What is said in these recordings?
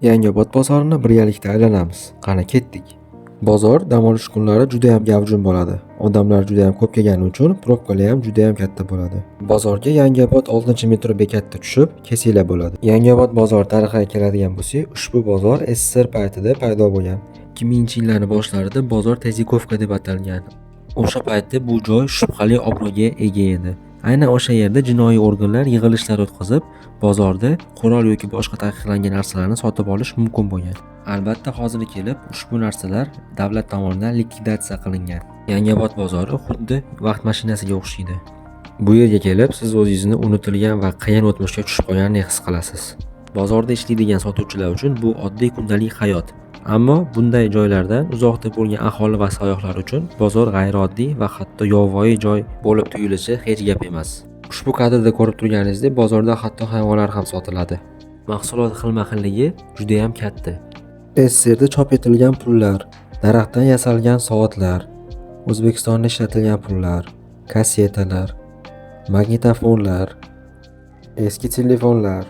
Yangiobod bozorini birgalikda aylanamiz. Qani, ketdik. Bozor dam olish kunlari juda ham gavjum bo'ladi. Odamlar juda ham ko'p kelgani uchun probkalar ham juda ham katta bo'ladi. Bozorga Yangiobod 6-metro bekatida tushib kelsanglar bo'ladi. Yangiobod bozori tarixiga keladigan bo'lsak, ushbu bozor SSSR paytida paydo bo'lgan. 2000-yillarning boshlarida bozor Tezyakovka deb atalgan. O'sha paytda bu joy shubhali obro'ga ega edi. Aynan o'sha yerda jinoiy organlar yig'ilishlar o'tkazib, bozorda qurol yoki boshqa taqiqlangan narsalarni sotib olish mumkin bo'lgan. Albatta, hozir kelib ushbu narsalar davlat tomonidan likvidatsiya qilingan. Yangiobod bozori xuddi vaqt mashinasiga o'xshaydi. Bu yerga kelib siz o'zingizni unutilgan va qiyin o'tmishga tushib qolgandek his qilasiz. Bozorda ishlaydigan sotuvchilar uchun bu oddiy kundalik hayot. Ammo bunday joylardan uzoqda bo'lgan aholi va sayyohlar uchun bozor g'ayrioddiy va hatto yovvoyi joy bo'lib tuyulishi hech gap emas. Ushbu kadrda ko'rib turganingizdek, bozorda hatto hayvonlar ham sotiladi. Mahsulot xilma-xilligi juda ham katta. SSSRda chop etilgan pullar, daraxtdan yasalgan soatlar, O'zbekistonda ishlatilgan pullar, kassetalar, magnitofonlar, eski telefonlar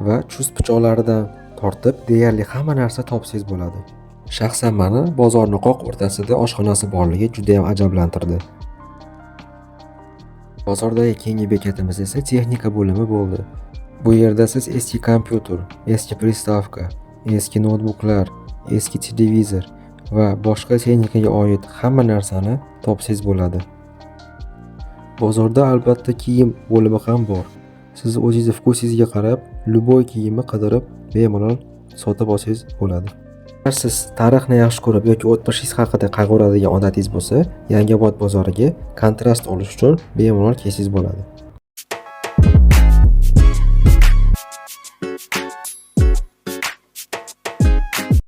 va chust pichoqlaridan tortib deyarli hamma narsa topsangiz bo'ladi. Shaxsan mani bozorni qoq o'rtasida oshxonasi borligi juda ham ajablantirdi. Bozordagi keyingi bekatimiz esa texnika bo'limi bo'ldi. Bu yerda siz eski kompyuter, eski приставка, eski noutbuklar, eski televizor va boshqa texnikaga oid hamma narsani topsangiz bo'ladi. Bozorda, albatta, kiyim bo'limi ham bor. Siz o'zingizni вкус ingizga qarab, любой kiyimni qidirib, bemalol sotib olsangiz bo'ladi. Agar siz tarixni yaxshi ko'rib yoki o'tmishingiz haqida qayg'uradigan odatingiz bo'lsa, Yangiobod bozoriga kontrast olish uchun bemalol kelsangiz bo'ladi.